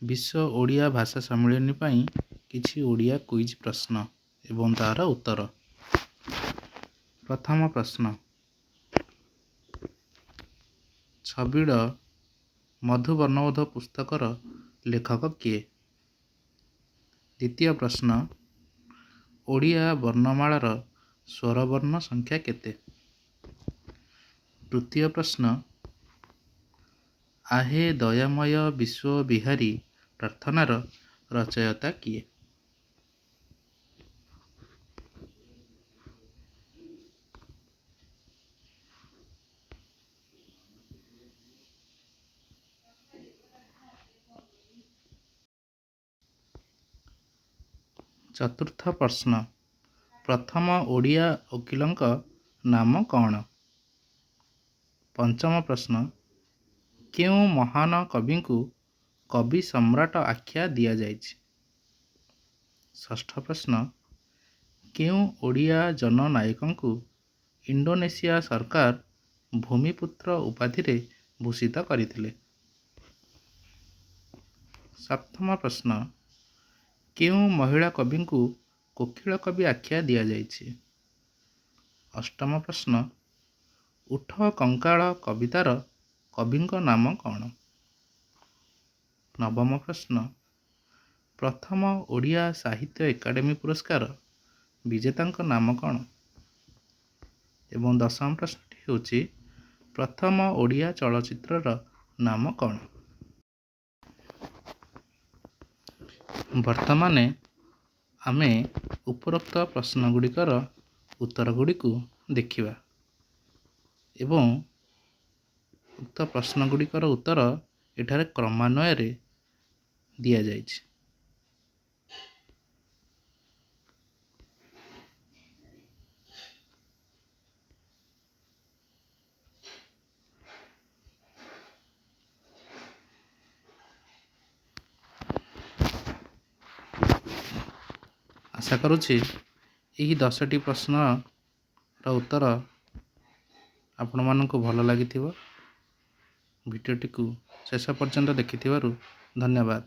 ବିଶ୍ୱ ଓଡ଼ିଆ ଭାଷା ସମ୍ମିଳନୀ ପାଇଁ କିଛି ଓଡ଼ିଆ କୁଇଜ୍ ପ୍ରଶ୍ନ ଏବଂ ତା'ର ଉତ୍ତର। ପ୍ରଥମ ପ୍ରଶ୍ନ, ଛବିଳ ମଧୁ ବର୍ଣ୍ଣବୋଧ ପୁସ୍ତକର ଲେଖକ କିଏ? ଦ୍ୱିତୀୟ ପ୍ରଶ୍ନ, ଓଡ଼ିଆ ବର୍ଣ୍ଣମାଳାର ସ୍ୱରବର୍ଣ୍ଣ ସଂଖ୍ୟା କେତେ? ତୃତୀୟ ପ୍ରଶ୍ନ, ଆହେ ଦୟାମୟ ବିଶ୍ୱ ବିହାରୀ ପ୍ରାର୍ଥନାର ରଚୟିତା କିଏ? ଚତୁର୍ଥ ପ୍ରଶ୍ନ, ପ୍ରଥମ ଓଡ଼ିଆ ଓକିଲଙ୍କ ନାମ କ'ଣ? ପଞ୍ଚମ ପ୍ରଶ୍ନ, କେଉଁ ମହାନ କବିଙ୍କୁ କବି ସମ୍ରାଟ ଆଖ୍ୟା ଦିଆଯାଇଛି? ଷଷ୍ଠ ପ୍ରଶ୍ନ, କେଉଁ ଓଡ଼ିଆ ଜନନାୟକଙ୍କୁ ଇଣ୍ଡୋନେସିଆ ସରକାର ଭୂମିପୁତ୍ର ଉପାଧିରେ ଭୂଷିତ କରିଥିଲେ? ସପ୍ତମ ପ୍ରଶ୍ନ, କେଉଁ ମହିଳା କବିଙ୍କୁ କୋକିଳ କବି ଆଖ୍ୟା ଦିଆଯାଇଛି? ଅଷ୍ଟମ ପ୍ରଶ୍ନ, ଉଠ କଙ୍କାଳ କବିତାର କବିଙ୍କ ନାମ କ'ଣ? ନବମ ପ୍ରଶ୍ନ, ପ୍ରଥମ ଓଡ଼ିଆ ସାହିତ୍ୟ ଏକାଡେମୀ ପୁରସ୍କାର ବିଜେତାଙ୍କ ନାମ କ'ଣ? ଏବଂ ଦଶମ ପ୍ରଶ୍ନଟି ହେଉଛି, ପ୍ରଥମ ଓଡ଼ିଆ ଚଳଚ୍ଚିତ୍ରର ନାମ କ'ଣ? ବର୍ତ୍ତମାନ ଆମେ ଉପରୋକ୍ତ ପ୍ରଶ୍ନଗୁଡ଼ିକର ଉତ୍ତରଗୁଡ଼ିକୁ ଦେଖିବା ଏବଂ ଉକ୍ତ ପ୍ରଶ୍ନଗୁଡ଼ିକର ଉତ୍ତର ଏଠାରେ କ୍ରମାନ୍ୱୟରେ ଦିଆଯାଇଛି। ଆଶା କରୁଛି ଏହି 10ଟି ପ୍ରଶ୍ନର ଉତ୍ତର ଆପଣମାନଙ୍କୁ ଭଲ ଲାଗିଥିବ। ଭିଡ଼ିଓଟିକୁ ଶେଷ ପର୍ଯ୍ୟନ୍ତ ଦେଖିଥିବାରୁ ଧନ୍ୟବାଦ।